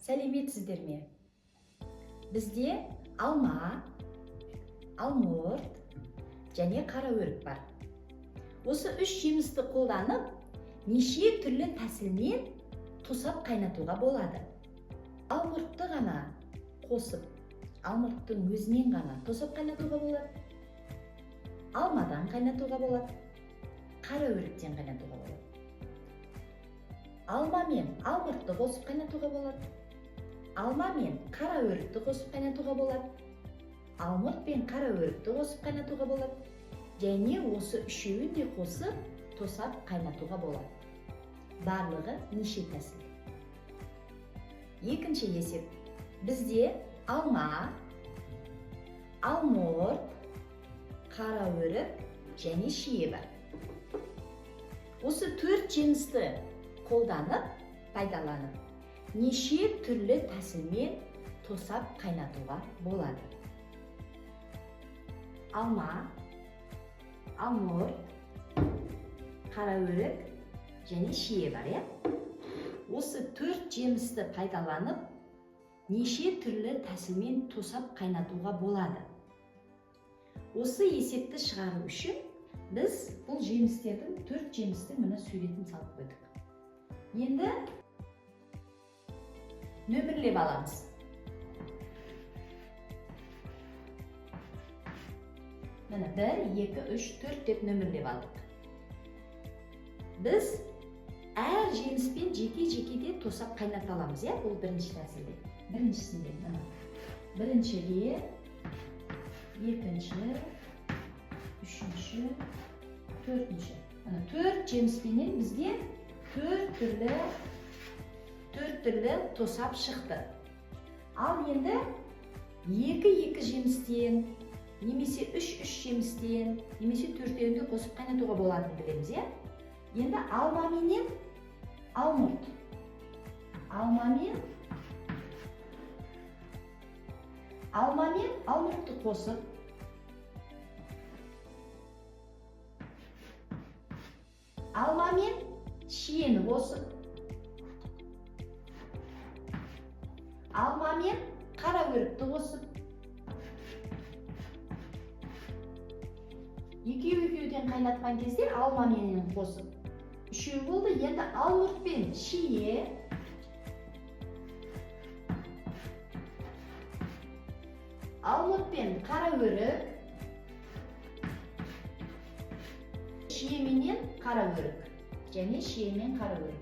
Сәлеметсіздер ме? Бізде алма, алмұрт және қара өрік бар. Осы үш жемісті қолданып, неше түрлі тәсілмен тосап қайнатуға болады. Алмұртты ғана қосып, алмұрттың өзінен ғана тосап қайнатуға болады. Алмадан қайнатуға болады. Қара өріктен қайнатуға болады. Алма мен алмұртты қосып қайнатуға болады. Алма мен қара өрікті қосып қайнатуға болады. Алмұрт пен қара өрікті қосып қайнатуға болады. Және осы үшеуін де қосып тосап қайнатуға болады. Барлығы неше тәсіл? Екінші есеп. Бізде алма, алмұрт, қара өрік және шие бар. Осы төрт жемісті қолданып, пайдаланып, неше түрлі тәсілмен тосап қайнатуға болады. Алма, алмұрт, қара өрік және шие бар, иә? Осы төрт жемісті пайдаланып, неше түрлі тәсілмен тосап қайнатуға болады. Осы есепті шығару үшін біз бұл жемістердің, төрт жемістің мына суретін салып қойдық. Енді нөмірлеп аламыз. Міне 1, 2, 3, 4 деп нөмірлеп алдық. Біз әр жеміспен жеке-жеке де тосап қайната аламыз, иә? Бұл бірінші тәсілде. Біріншісінде, міне. Біріншіде, екінші, үшінші, төртінші. Міне төрт жеміспенен бізде төрт түрлі тосап шықты. Ал енді екі-екі жемістен, немесе үш-үш жемістен, немесе төртеуін де қосып қайнатуға болатынын білеміз, иә? Енді алма менен алмұрт. Алма мен алмұртты қосып, алма мен шиені қосып, алма мен қара өрікті қосып, екеу-екеуден қайнатқан кезде алма менен қосып, үшеу болды. Енді алмұрт пен шие, алмұрт пен қара өрік, шие менен қара өрік және шие мен қара өрік.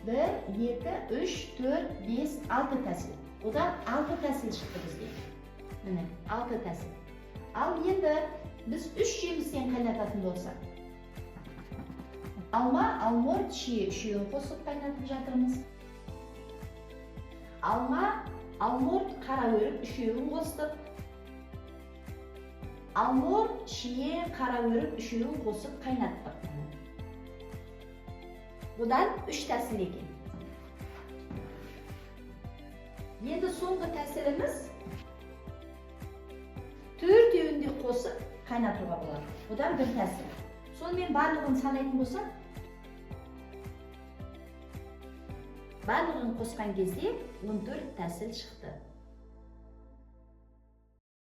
1, 2, 3, 4, 5, 6 тәсіл. Одан 6 тәсіл шықты бізге. Міне, 6 тәсіл. Ал енді біз 3 жемістен қайнататын болсақ, алма, алмұрт, шие үшеуін қосып қайнатып жатырмыз. Алма, алмұрт, қара өрік үшеуін қостық. Алмұрт, шие, қара өрік үшеуін қосып қайнаттық. Бұдан 3 тәсіл екен. Енді соңғы тәсіліміз төртеуін де қосып қайнатуға болады. Бұдан бір тәсіл. Сонымен барлығын санайтын болсақ, барлығын қосқан кезде 14 тәсіл шықты.